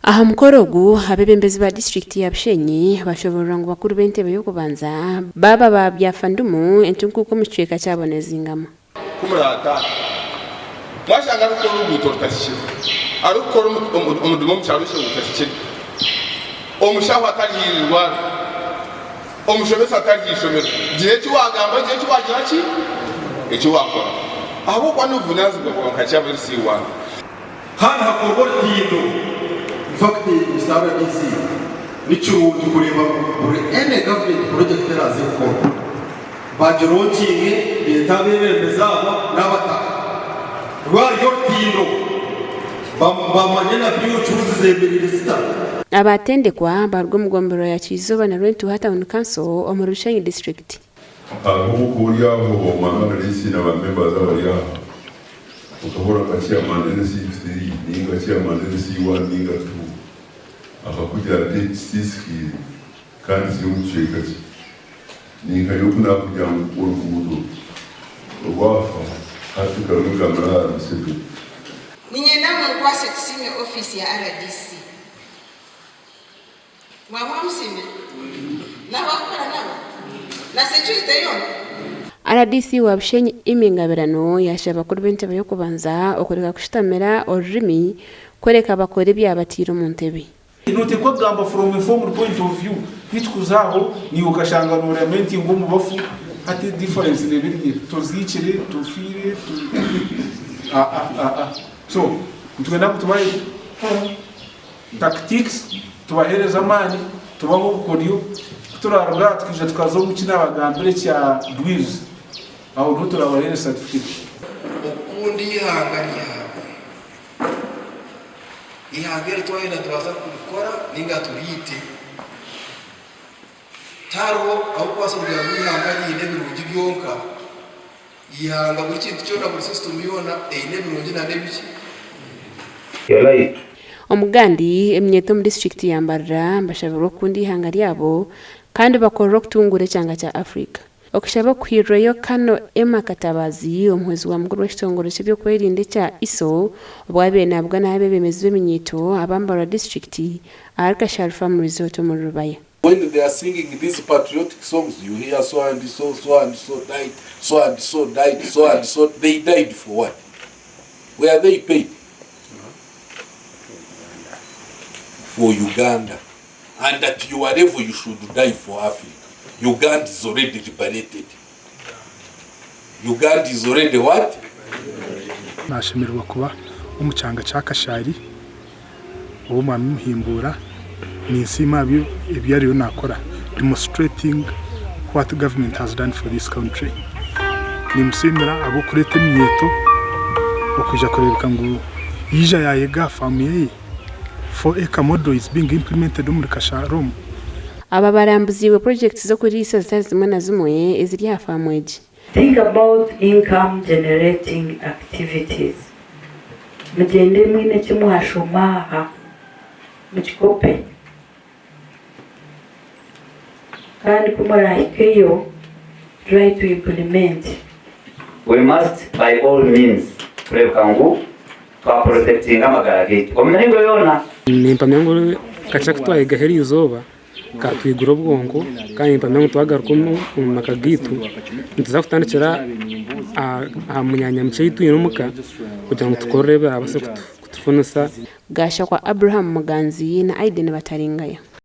Aha mukoro ogu, abeebembezi ba disiturikiti ya Bushenyi bashoborora ngu bakuru b'entebe y'okubanza baaba ba byafandumu entunkuuka omu kicweka kyabo nezingama. Ku muraataaha, mwashanga arikukora oruguuto rutahikire, arikukora omurimo omu kyaro kye gutahikire, omushaho atari aha irwariro, omushomesa atari aha ishomero, gira eki waagamba, gira eki waagira ki? Eki waakora. Ahabw'okuba n'obuvunaanizibwa bwawe nka LC1. Kandi hakorwa orutindo. In fact Mister RDC nikirungi kureeba ngu buri any government project eraaze kukorwa bagilaunchinge beete abeebembezi aba n'abataka rwari orutindo bamanye na BOQs zemereire zita. Abatendekwa baruga omu gomborora ya Kyizooba na Rwentuuha Town Council omuri Bushenyi District. Ahabw'okuba ori aho omwami RDC na ba members abari aha okahurira nka chairman LC3 ninga chairman LC1 ninga 2 akakugira ati eki kisiisikiire kandi kiri omu kicweka kye. Ninka nyowe ku naakugira ngu oruguuto rwafa hati nkarwegambira ahari Museveni. Niinyenda munkwase tusiime ofiisi ya rdc. Mwaba mwamusiimire? N'abarikukora nabo? Na securite yoona? Rdc wa Bushenyi Immy Ngabirano yaashaba abakuru b'entebe y'okubanza okureka kushutamira orurimi kureka bakore ebyabataire omu ntebe. Noteekwa kugamba from informed point of view beitu kuza aho naiwe okashanga no lamentinga omu bafu hati difference neeba eri eha? Toziikire, tofiire, to aa aa so nitwenda ngu tubahe Tactics, tubaheereze amaani, tubahe obukoryo, ku turaaruga aha tukaija tukaza omu ki naabagambira ekya drills, aho niho turaabaheere certificate. Okukunda eihanga ryawe. Eihanga eri twayenda nitubaasa kurikora ninga turiite. Tihariho ahu orikubaasa kugira ngu eihanga riine ebirungi byonka. Eihanga buri kintu kyona buri sisitimu yoona eine ebirungi nana ebiki. Omugandi, eminyeeto omu disiturikiti ya Mbarara bashabirwe okukunda eihanga ryabo kandi bakorere okutunguura ekyanga kya Africa. Okushaba okuhairweyo Colonel Emma Katabazi, omuhwezi wa mukuru w'ekitongore ky'ebyokwerinda ekya ISO obu abaire nabuganaho abeebembezi b'eminyeeto aba Mbarara disiturikiti ahari Kashari Farm Resort omuri Rubaya. When they are singing these patriotic songs you hear so and so, so and so died, so and so died, so and so, they died for what? Were they paid? For Uganda and at your level you should die for Africa. Uganda is already liberated. Uganda is already what? Nashemererwa kuba omu kyanga kya Kashari ow'omwami Muhimbuura. Ninsiima aha ebi ariyo nakora, demonstrating what government has done for this country. Nimusiimira ahabw'okureeta eminyeeto okwija kureebeka ngu yaija yayega aha faamu yeye. 4 acre model is being implemented omuri Kashari omu. Aba barambuziibwe purojekiti z'okuriisa zitari zimwe na zimwe eziri aha faamu egi. Think about income generating activities. Mugyende mwine eki mwashoma aha, mukikope. Kandi ku muraahikeyo, try to implement. We must by all means kureebeka ngu twa protectinga amagara gaitu omu miringo yoona. Nimpamya ngu kakye aku twayegaho eriizooba katwigura obwonko kandi nimpamya ngu twagaruka omu maka gaitu nituza kutandikira aha myanya mikye ei twine omuka kugira ngu tukore ebirabaasa kutufunisa. Gashakwa Abraham Muganzi na Aiden Bataringaya.